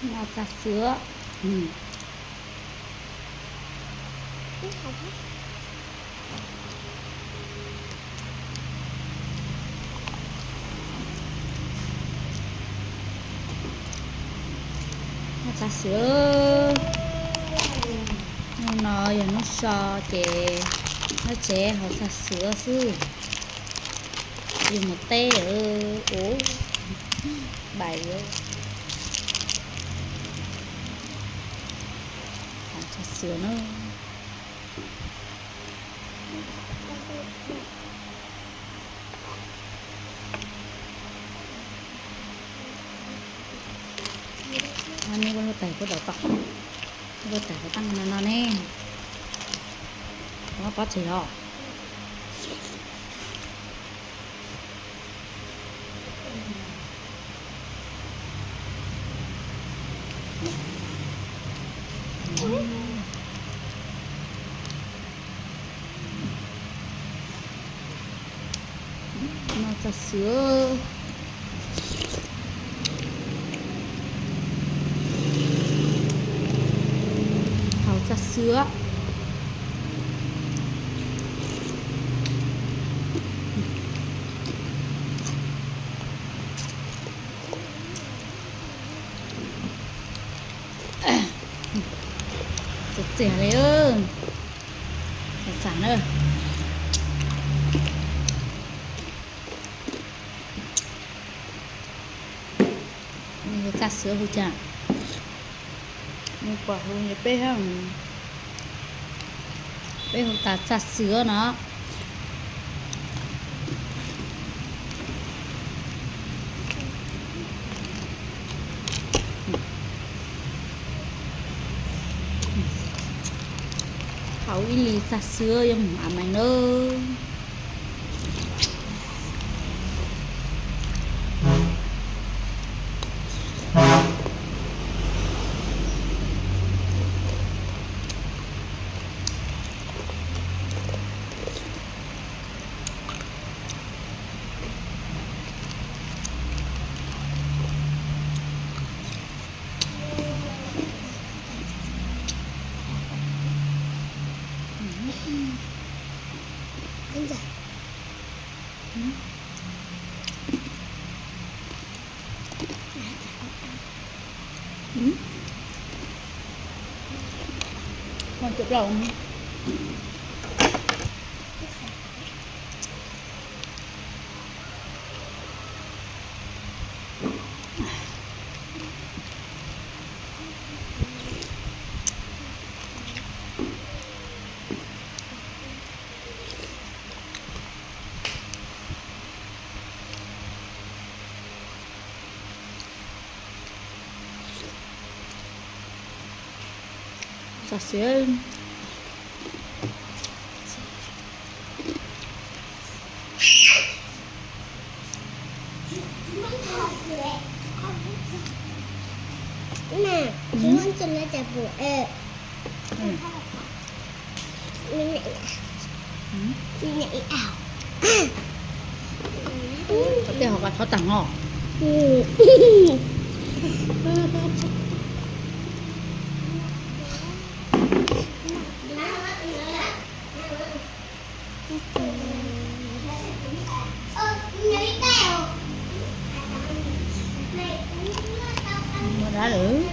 Noj txag xwb. Noj txag xwb. Hnub no yog hnub so ces nyob tsev haus txag xwb xwb. Yus mus teb ua bai haus txag xwb na. Neb ua luaj tais kuj dov tom, ua luaj tais kuj tag no no ne. Muab pob tseg los. Noj txag xwb. Haus txag xwb. Txias txias li, txav na. Nws hu txaj xwb hu cas? Nws pom hu peb, peb hu tas txaj xwb no. Haus ib lis txaj xwb yuav mus av mees na. Muaj cov plaub. Txaj xwb. Tej hauv qab thov tag no. Muaj dab lawm.